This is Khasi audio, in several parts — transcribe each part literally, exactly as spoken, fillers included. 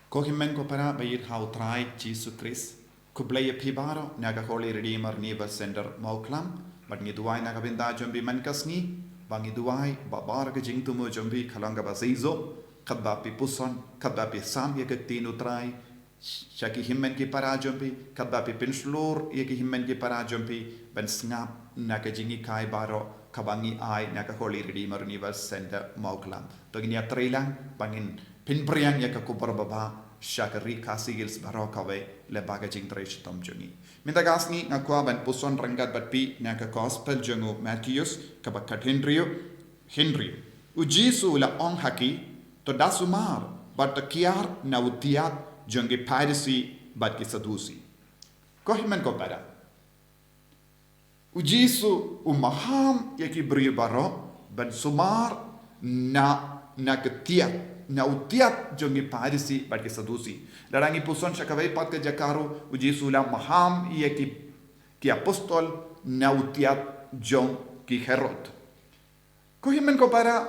Ko hynmen ko para ba ïeit ha u Trai Jisu Khrist. Khublei ïa phi baroh na ka Holy Redeemer Revival Center Mawklam. Bad ngi duwai na ka bynta jong phi man ka sngi, ba ngi duwai ba baroh ka jingthmu jong phi ka long kaba shisha, katba phi puson, katba phi sam ïa ka ktien u Trai sha ki hynmen ki para jong phi, katba phi pynshlur ïa ki hynmen ki para jong phi ban sngap na ka jinghikai baroh kaba ngi ai na ka Holy Redeemer Revival Center Mawklam. To ngin ïatreilang ba ngin pynpriang ïa ka khubor babha sha ka Ri Khasi Hills baroh kawei lyngba ka jingtrei shitom jong ngi. Mynta ka sngi nga kwah ban puson ryngkat bad phi na ka Gospel jong u Mathaios, kaba khathynriew, hynriew. U Jisu u la ong ha ki, to da sumar bad to kiar na u tiat jong ki Pharisi bad ki Sadusi. Ko hynmen ko para, u Jisu u maham ïa ki briew baroh ban sumar na, na ka tiat, na u tiat jong ki Pharisi bad ki Sadusi. Lada ngi puson sha kawei pat ka jaka ruh, u Jisu u la maham ïa ki, ki apostol na u tiat jong ki Herod. Ko hynmen ko para,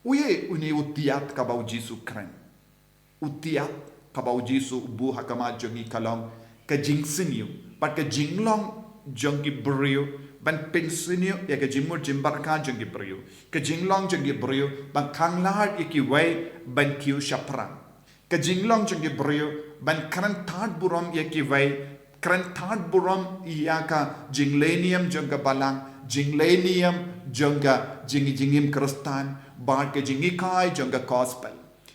uei une u tiat kaba u Jisu u kren? U tiat kaba u Jisu u buh ha khmat jong ngi ka long ka jingsniew bad ka jinglong jong ki briew ban pynsniew ïa ka jingmut jingpyrkhat jong ki briew, ka jinglong jong ki briew ban khanglad ïa kiwei ban kiew shaphrang. Ka jinglong jong ki briew ban kren tad burom ïa kiwei, kren tad burom ïa ka jingleh niam jong ka Balang, jingleh niam jong ka jing, jingim Khristan, bad ka jinghikai jong ka Gospel.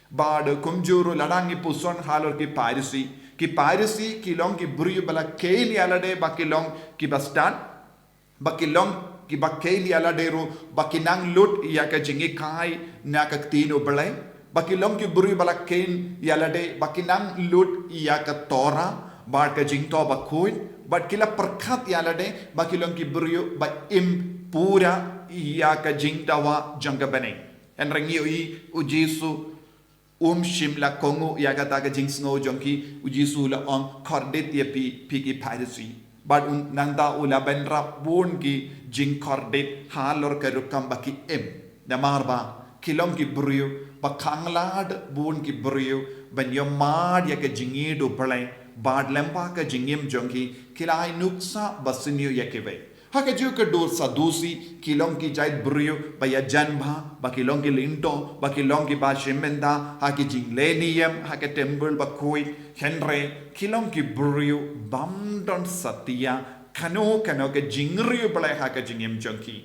Bad kumjuh ruh lada ngi puson halor ki Pharisi, ki Pharisi ki long ki briew ba la kheiñ ïa lade ba ki long kiba stad, ba ki long kiba kheiñ ïa lade ruh ba ki nang lut ïa ka jinghikai na ka ktien u Blei, ba ki long ki briew ba la kheiñ ïa lade ba ki nang lut ïa ka Torah bad ka Jingthoh Bakhuid, bad ki la pyrkhat ïa lade ba ki long ki briew ba im pura ïa ka jingdawa jong ka bneng. Hynrei ngi ïohi u Jisu um shym la kohnguh ïa kata ka jingsngew jong ki, u Jisu u la ong, kordit ïa phi, phi ki Pharisi. Bad un, nangta u la bynrap bun ki jingkordit halor ka rukom ba ki im. Namar ba ki long ki briew ba khanglad bun ki briew ban ïohmad ïa ka jingïeit u Blei, bad lyngba ka jingim jong ki, ki la ai nuksa ba sniew ïa kiwei. Ha kajuh ka dur Sadusi ki long ki jait briew ba ïajan bha, ba ki long ki lyngdoh, ba ki long kiba shim bynta ha ki jingleh niam ha ka Templ Bakhuid. Hynrei ki long ki briew bym don satia kano kano ka jingriewblei ha ka jingim jong ki.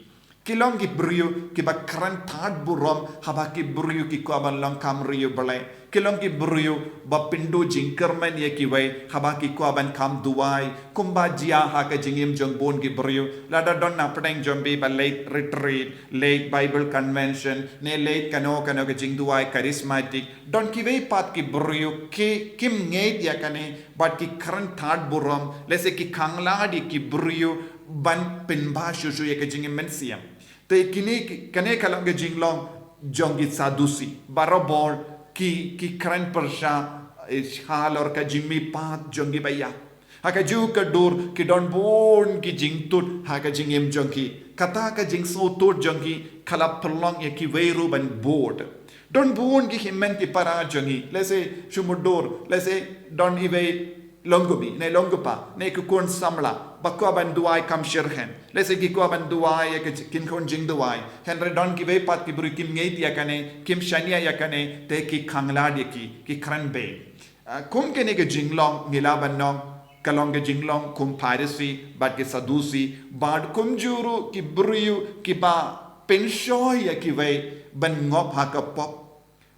Ki long ki briew kiba kren tad burom haba ki briew ki kwah ban long kam riewblei. Ki long ki briew ba pynduh jingkyrmen ïa kiwei haba ki kwah ban kham duwai, kumba jia ha ka jingim jong bun ki briew. Lada don na pdeng jong phi ba leit retreat, leit Bible convention, ne leit kano kano ka jingduwai charismatic, don kiwei pat ki briew ki kim ngeit ïa kane, bad ki kren tad burom, lehse ki khanglad ïa ki briew ban pynbha shuh shuh ïa ka jingim mynsiem. Te kine ki, kane ka long ka jinglong jong ki Sadusi. Barabor ki, ki kren pyrshah, eh, halor ka jingmihpat jong ki ba ïap. Ha kajuh ka dur ki don bun ki jingtut ha ka jingim jong ki. Kata ka jingsngewtut jong ki ka la pynlong ïa kiwei ruh ban bud. Don bun ki hynmen ki para jong ngi, lehse shu mutdur, lehse don iwei longkmie ne longkpa ne ki khun samla ba kwah ban duwai kham shitrhem. Lehse ki kwah ban duwai ïa ki, kin khun jingduwai. Hynrei don kiwei pat ki briew kim ngeit ïa kane, kim shaniah ïa kane, te ki khanglad ïa ki, ki kren beiñ. Ah, kum kane ka jinglong ngi lah ban ong ka long ka jinglong kum Pharisi bad ki Sadusi, bad kumjuh ruh ki briew kiba pynshoi ïa kiwei ban ngop ha ka pop.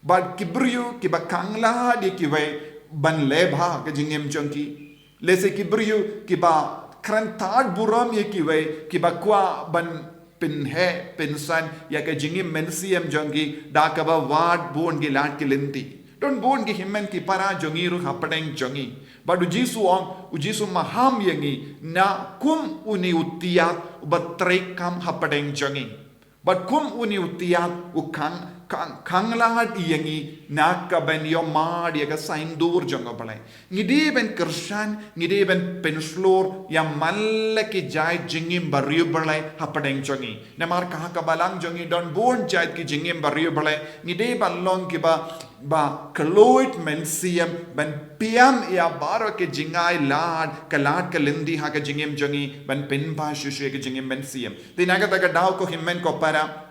Bad ki briew kiba khanglad ïa kiwei ban leh bha ka jingim jong ki. Lehse ki briew kiba kren tad burom ïa kiwei, kiba kwah ban pynheh pynsan ïa ka jingim mynsiem jong ki da kaba wad bun ki lad ki lynti. Don bun ki hynmen ki para jong ngi ruh hapdeng jong ngi. Bad u Jisu u ong, u Jisu u maham ïa ngi na kum une u tiat uba treikam hapdeng jong ngi. Bad kum une u tiat u khang, khang, khanglad ïa ngi na ka ban ïohmad ïa ka saiñdur jong u Blei. Ngi dei ban kyrshan, ngi dei ban pynshlur ïa man la ki jait jingim bariewblei hapdeng jong ngi. Namar ka ha ka balang jong ngi don bun jait ki jingim bariewblei. Ngi dei ban long kiba ba khlem mynsiem ban piam ïa baroh ki jingai lad, ka lad ka lynti ha ka jingim jong ngi, ban pynbha shuh shuh ïa ka jingim mynsiem. Te na kata ka daw ko hynmen ko para,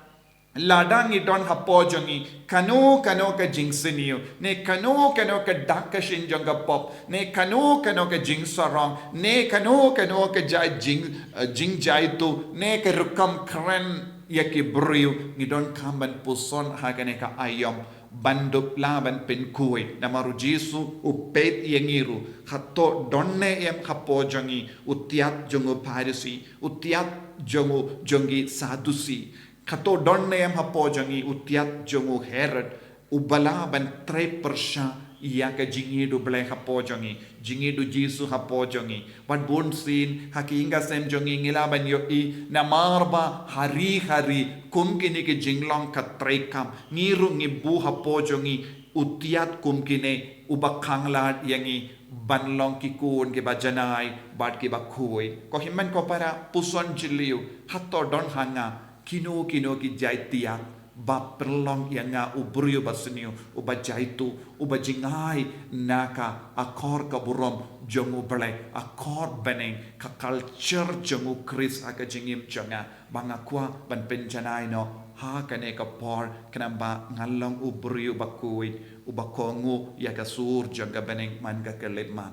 lada ngi don hapoh jong ngi kano kano ka jingsniew, ne kano kano ka dak ka shin jong ka pop, ne kano kano ka jingsarong, ne kano kano ka jai jing, eh, jingjaituh, ne ka rukom kren ïa ki briew, ngi donkam ban puson ha kane ka aïom, ban dup la ban pynkhuid. Namar u Jisu u peit ïa ngi ruh, hato don ne em hapoh jong ngi u tiat jong u Pharisi, u tiat jong u, jong ki Sadusi. Hato don ne em hapoh jong ngi u tiat jong u Herod, uba lah ban trei pyrshah ïa ka jingïeit u Blei hapoh jong ngi, jingïeit u Jisu hapoh jong ngi. Bad bunsien ha ki ïing ka sem jong ngi ngi lah ban ïohi, namar ba hari hari kum kine ki jinglong ka treikam, ngi ruh ngi buh hapoh jong ngi u tiat kum kine, uba khanglad ïa ngi ban long ki khun kiba janai bad kiba khuid. Ko hynmen ko para, puson jylliew, hato don ha nga kino kino ki jait tiat ba pynlong ïa nga u briew ba sniew, uba jaituh, uba jngai na ka akor ka burom jong u Blei, akor bneng, ka culture jong u Khrist ha ka jingim jong nga, ba nga kwah ban pynjanai noh ha kane ka por, khnang ba ngan long u briew ba khuid, uba kohnguh ïa ka sur jong ka bneng man ka khyllipmat.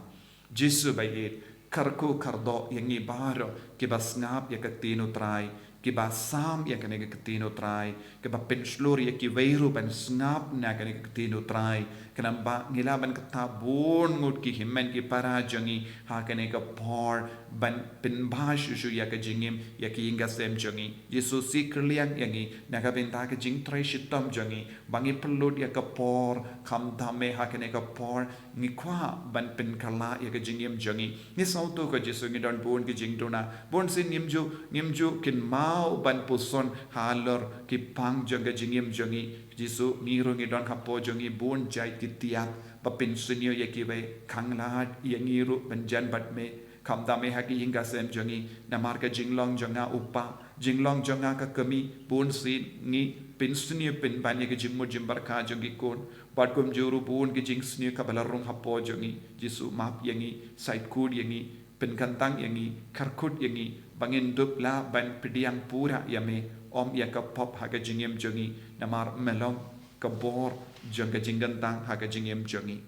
Jisu ba ïeit, kyrkhu kyrdoh ïa ngi baroh kiba sngap ïa ka ktien u Trai, kiba sam ïa kane ka ktien u Trai, kiba pynshlur ïa kiwei ruh ban sngap na kane ka ktien u Trai, khnang ba ngi lah ban ktah bun ngut ki hynmen ki para jong ngi ha kane ka por, ban pynbha shuh shuh ïa ka jingim ïa ki ïing ka sem jong ngi. Jisu, siew kyrliang ïa ngi na ka bynta ka jingtrei shitom jong ngi, ba ngi pynlut ïa ka por, khamtam eh ha kane ka por ngi kwah ban pynkylla ïa ka jingim jong ngi. Ngi sngewthuh ko Jisu, ngi don bun ki jingduna, bunsien ngim ju, ngim ju kynmaw ban puson halor ki pang jong ka jingim jong ngi. Jisu, ngi ruh ngi don hapoh jong ngi bun jait ki tiat ba pynsniew ïa kiwei, khanglad ïa ngi ruh ban jan bad me, khamtam eh ha ki ïing ka sem jong ngi, namar ka jinglong jong nga u kpa, jinglong jong nga ka kmie, bunsien ngi pynsniew pynban ïa ka jingmut jingpyrkhat jong ki khun. Bad kumjuh ruh bun ki jingsniew kaba la rung hapoh jong ngi. Jisu, map ïa ngi, sait khuid ïa ngi, pynkyntang ïa ngi, kyrkhu ïa ngi, ba ngin dup lah ban pdiang pura ïa me, ym ïa ka pop ha ka jingim jong ngi, namar me long ka bor jong ka jingkyntang ha ka jingim jong ngi.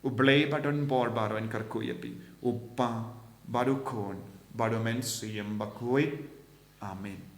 U Blei ba don bor baroh un kyrkhu ïa phi, u Kpa, bad u Khun, bad u Mynsiem Bakhuid. Amen.